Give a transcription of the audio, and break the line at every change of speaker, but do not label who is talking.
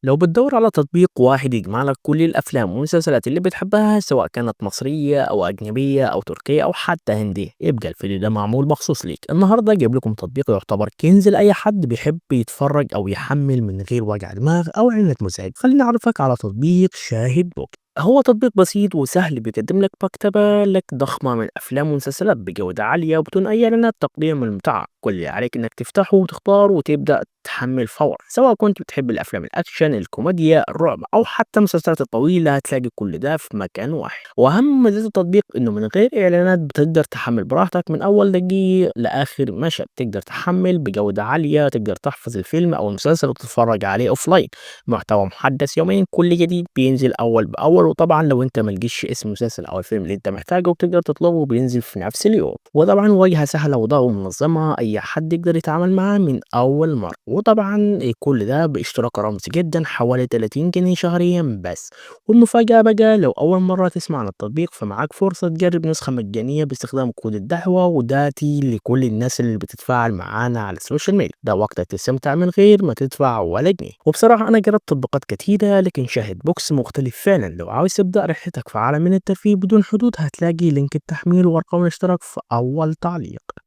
لو بتدور على تطبيق واحد يجمع لك كل الأفلام والمسلسلات اللي بتحبها، سواء كانت مصرية أو أجنبية أو تركية أو حتى هندية، يبقى الفيديو ده معمول مخصوص ليك. النهاردة جايب لكم تطبيق يعتبر كنز لأي حد بيحب يتفرج أو يحمل من غير وجع دماغ أو إعلانات مزعجة. خليني أعرفك على تطبيق شاهد بوكس. هو تطبيق بسيط وسهل، بيقدم لك مكتبة لك ضخمة من أفلام ومسلسلات بجودة عالية وبدون أي إعلانات تقديم المتعة. كل اللي عليك إنك تفتحه وتختار وتبدأ تحمل فورا، سواء كنت بتحب الأفلام الأكشن، الكوميديا، الرعب أو حتى المسلسلات الطويلة، هتلاقي كل ده في مكان واحد. وأهم ميزات التطبيق إنه من غير إعلانات، بتقدر تحمل براحتك من أول دقيقة لآخر مشهد، تقدر تحمل بجودة عالية، تقدر تحفظ الفيلم أو المسلسل وتتفرج عليه offline. محتوى محدث يوميا، كل جديد بينزل أول بأول. وطبعا لو أنت ملقيتش اسم المسلسل أو الفيلم اللي أنت محتاجه، بتقدر تطلبه وبينزل في نفس اليوم. وطبعا واجهة سهلة وضوء ومنظمة، أي حد يقدر يتعامل معاه من أول مرة. وطبعا كل ده باشتراك رمزي جدا، حوالي 30 جنيه شهريا بس. والمفاجأة بقى، لو أول مرة تسمع عن التطبيق فمعاك فرصة تجرب نسخة مجانية باستخدام كود الدعوة، وداتي لكل الناس اللي بتتفاعل معانا على ال social media. ده وقتك تستمتع من غير ما تدفع ولا جنيه. وبصراحة أنا جربت تطبيقات كتيرة، لكن شاهد بوكس مختلف فعلا. لو عاوز تبدأ رحلتك في عالم من الترفيه بدون حدود، هتلاقي link التحميل وأرقام الاشتراك في أول تعليق.